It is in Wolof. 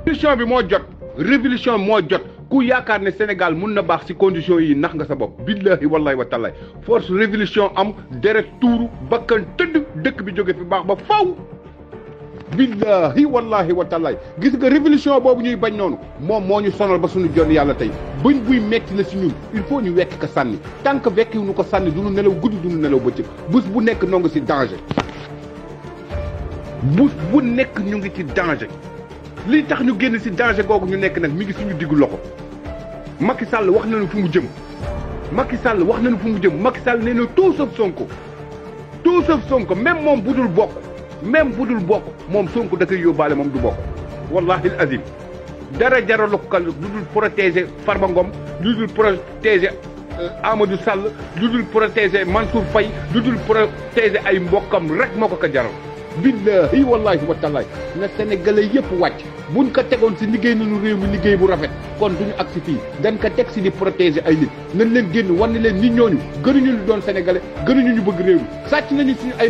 révolution bi moo jot révolution moo jot ku yaakaar ne Sénégal mun na baax ci conditions yi nax nga sa bopp billahi wallahi wa taala force révolution am deret tuuru bakkan tëdd dëkk bi jóge fi baax ba faw billahi wallahi wa taala gis nga révolution boobu ñuy bañ noonu moom moo ñu sonal ba suñu jon yàlla tey bëñ buy metti la ci ñun il faut ñu wekk ko sànni tant que wekkiwuñu ko sànni duñu nelaw guddi duñu nelaw bëccëg bés bu nekk noo ngi ci danger bés bu nekk ñu ngi ci danger li tax ñu génn ci danger googu ñu nekk nag mi ngi suñu diggu loxo Macky Sall wax nañu fu mu jëm Macky Sall wax nañu fu mu jëm Macky Sall nee na tout sauf Sonko même moom budul bokk moom Sonko da koy yóbbaale moom du bokk wallahi al azim dara jaralu ko lu dul protéger Farba Ngom lu dul protéger Amadou Sall lu dul protéger Mansour Faye lu dul protéger ay mbokkam rek moo ko jaral billahi wallahi wa taala na sénégalais yëpp wàcc buñ ko tegoon ci liggéey nañu réew mi liggéey bu rafet kon duñu agsi fii dañ ko teg ci di protéger ay nit nañ leen génn wan ne leen nit ñooñu gënuñu ñu doon sénégalais gënuñu ñu bëgg réew mi sàcc nañu suñu ay